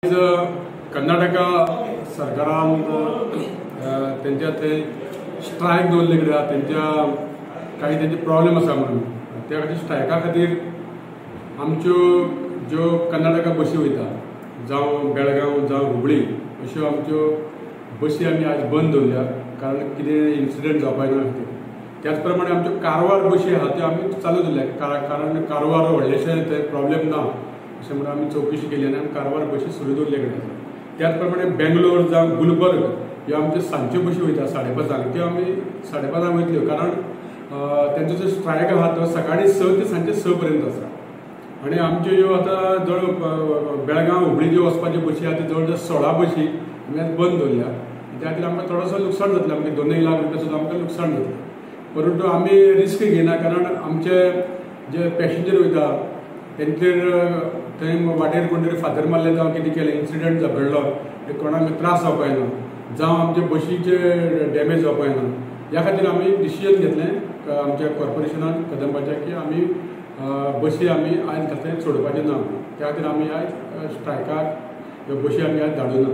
कर्नाटका सरकारान तेंच्या थंय स्ट्रायक दवरले कडेन आहा, तेंच्या काही तेंचे प्रॉब्लेम आसा म्हणून त्या खातीर स्ट्रायका खातीर आमच्यो ज्यो कर्नाटका बशी वयता जावं बेळगांव जावं हुबळी अश्यो आमच्यो बशी आमी आज बंद दवरल्या, कारण कितें इन्सिडंट जावपाक ना खातीर. त्याच प्रमाणे आमच्यो कारवार बशी आहा त्यो आमी चालू दवरल्या, कारण कारवार व्हडलेशें थंय प्रॉब्लेम ना अशें म्हणून आमी चवकशी केली आनी आमी कारवार बशी सुरू दवरले कडेन आसा. त्याच प्रमाणे बेंगलोर जावं गुलबर्ग ह्यो आमच्यो सांजच्यो बशी वयता 5:30 त्यो आमी 5:30 वयतल्यो, कारण तेंचो जो स्ट्रायक आहा तो सकाळी 6 ते सांजचे 6 पर्यंत आसा. आनी आमच्यो ह्यो आतां जवळ बेळगांव हुबळी ज्यो वचपाच्यो बशी आहा त्यो जवळ जवळ 16 बशी आमी आज बंद दवरल्या. त्या खातीर आमकां थोडोसो लुकसाण जातलें, आमकां 2 लाख रुपया सुद्दां आमकां लुकसाण जातलें, परंतु आमी रिस्क घेयना, कारण आमचे जे पॅसेंजर वयता तेंचेर थंय वाटेर कोण तरी फातर मारले जावं कितें केलें इन्सिडंट घडलो कोणाक त्रास जावपाक जायना जावं आमचे बशीचे डॅमेज जावपाक जायना. ह्या खातीर आमी डिसिजन घेतलें आमच्या कॉर्पोरेशनान कदंबाच्या की आमी बशी आमी आयज थंय सोडपाचें ना, त्या खातीर आमी आयज स्ट्रायकाक ह्यो बशी आमी आयज धाडूना.